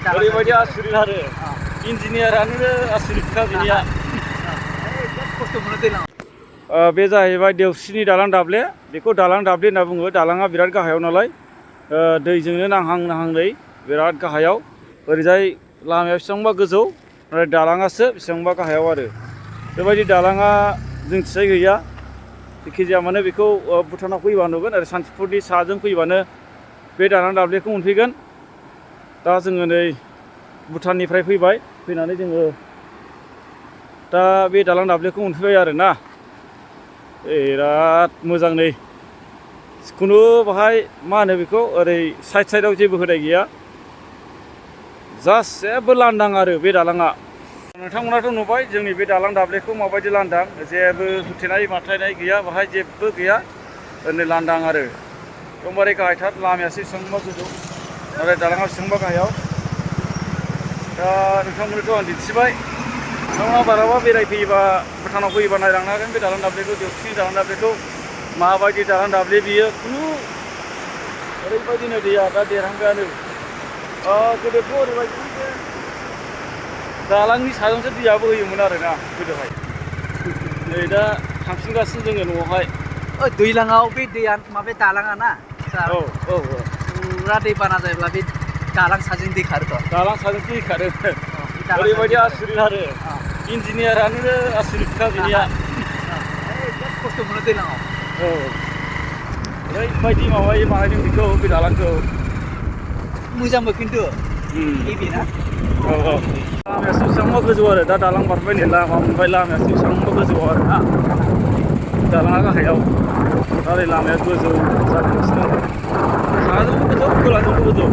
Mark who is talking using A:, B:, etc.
A: ओरैबायदि आसुरित आरो इन्जिनियारानो आसुरितखा बिनिया
B: खस्थ' मोनो दैलाङाव
A: बे जाहैबाय देवस्रिनि दालां दाब्ले बेखौ दालां दाब्ले होनना बुङो दालाङा बिराद गाहायाव नालाय दैजोंनो नांहां नांहाङै बिराद गाहायाव ओरैजाय लामाया बेसेबांबा गोजौ ओमफ्राय दालाङासो बेसेबांबा गाहायाव आरो बेबायदि दालाङा जोंथिजाय गैया जेखिजाया माने बेखौ भुटानाव फैबा नुगोन आरो सान्तिपुरनि साहाजों फैबानो बे दालां दाब्लेखौ मोनफैगोन दा जोङो नै भुटाननिफ्राय फैबाय फैनानै जोङो दा बे दालां दाब्लेखौ मोनफैबाय आरो ना बिराद मोजां नै जिखुनु बाहाय मा होनो बेखौ ओरै साइड साइडआव जेबो होनाय गैया जास्ट जेबो लांदां आरो बे दालाङा नोंथांमोनाथ' नुबाय जोंनि बे दालां दाब्लेखौ माबायदि लांदां जेबो होथेनाय माथायनाय गैया बाहाय जेबो गैया ओरैनो लांदां आरो एकदमबारे गाहायथार लामायासो बेसेबांबा गोजौ नाथाय दालाङा बेसेबांबा गाहायाव दा नोंथांमोननोथ' आं दिन्थिबाय नोंथांमोना बाराबा बेरायफैयोबा भुटानाव फैयोबा नायलांनो हागोन बे दालां दाब्लेखौ देवस्रिनि दालां दाब्लेखौ माबायदि दालां दाब्ले बियो खुनु ओरैबायदिनो दैया दा देरहांबायानो गोदोथ' ओरैबायदि जे दालांनि साजोंसो दैया बोहैयोमोन आरोना गोदोहाय नै दा थांफिनगासिनो जोङो न'आवहाय
B: दैलाङाव बे दैया माबा दालाङा ना
A: औ
B: फुरा दै बाना जायोब्ला बे दालां साजों दै खारोथ'
A: दालां साजोंसो दै खारो ओरैबायदि आसुरित आरो इन्जिनियारानो आसुरितखा बिनिया
B: खस्थ' मोनो दैलाङाव
A: ओरैबायदि माबायो बानायदों बेखौ बे दालांखौ
B: मोजांबो खिन्थु हेभि ना
A: लामायासो बेसेबांबा गोजौ आरो दा दालां बारबाय नै लामा मोनबाय लामायासो बेसेबांबा गोजौआव आरो ना दालाङा गाहायाव दा नै लामाया गोजौ जागासिनो साहाजोंबो गोजौ खोलाजोंबो गोजौ